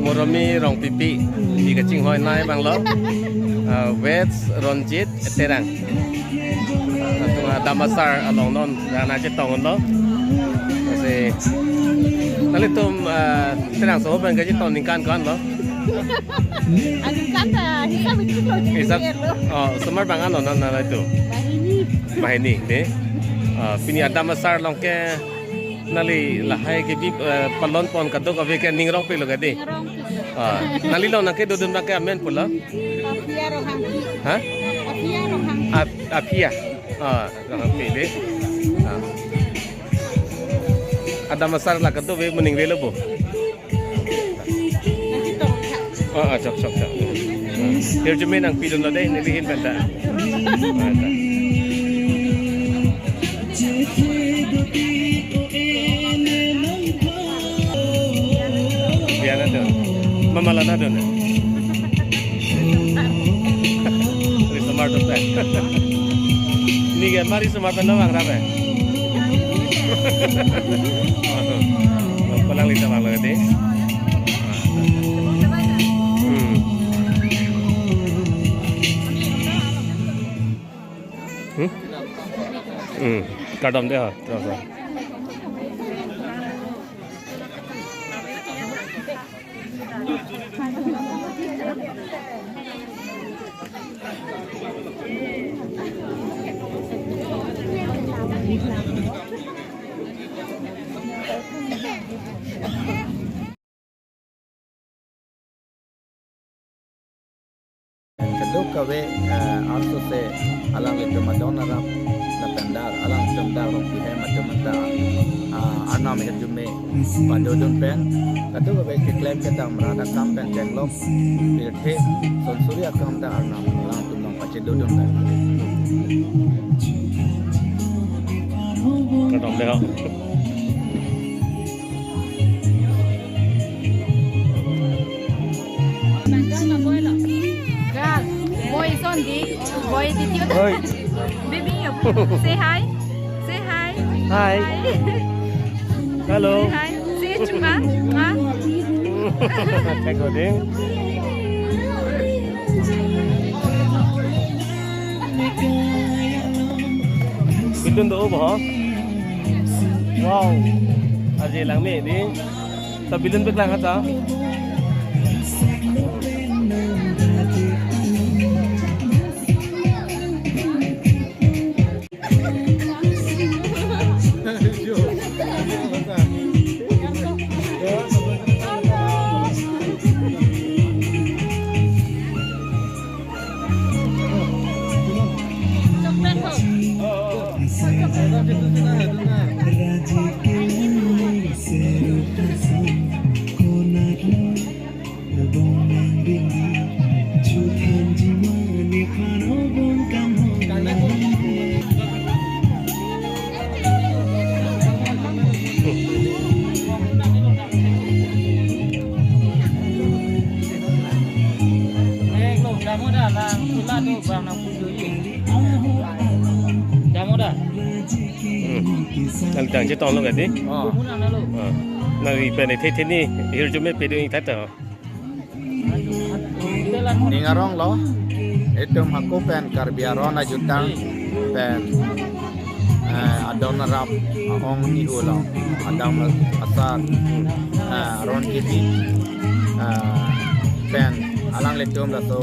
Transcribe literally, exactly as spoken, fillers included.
Moromi Rongpipi, di kachinghoi nai abang lo. Ah, West Ronjit Terang. Latum adam asar along non, rana chetong lo. Lasi, nanglitum, ah, Terangsoho pen kachetong ningkan ko-an lo? Aningkan ta hisap itu lo. Hisap, lo. Oh, osomar bang-an lo, non, nanglitum? Banghini. Banghini, dei. Ah, pini adam asar along ke nangli lahai kebi, eh, palon pon kadokave ke ning rong pe lo ke dei. Ning rong pe. Ah, nangli along nangkedodun abang ke amen pulo? Apia Ronghangpi. Ha? Apia Ronghangpi. Ap-, Apia. Ah, Ronghangpi dei. Ah. Adam asar la kadokave moning avelo bo? Ah, ah, chok, chok, chok. Hirjume nangpidun lo dei, neli ahin pen ta. Ah, ta. Biar ada. Mama lana dun. Risomar tu teh. Ni kan mari risomar pen nang rap eh. Palang lisa bang lagi. Hmm. Hmm? Hmm. Kardom dei ha, terus. Kadokave, eh, arso se alanglitum adon arap lapen dak, alangtum dak Rongpi hem atum ta, ah, arnam hirjume padodun pen, kadokave keklem kedam rat akam pen jenglok pirthe sonsuri akam ta arnam alangtum along pachedodun pen. Kardom dei ho. Girl, boy son di, boy di tiyo. Oi. Baby, say hi. Say hi. Hi. Hi. Hello. Say hi. Say chunga. Chunga. Thank you, ding. Bilun do bo. Wow. Aje lang me di. Ta bilun peklang ha ta. Damoda. Hmm. Nang tang chetong lo kati? Oh. Ah. Nangli pen the the ni hirjume pedun-ik tha to. Ning arong lo, itum hako pen Karbi aron ajutang pen, eh, adon arap aong nihu lo, adam asar, eh, aron kiti, eh, pen alanglitum laso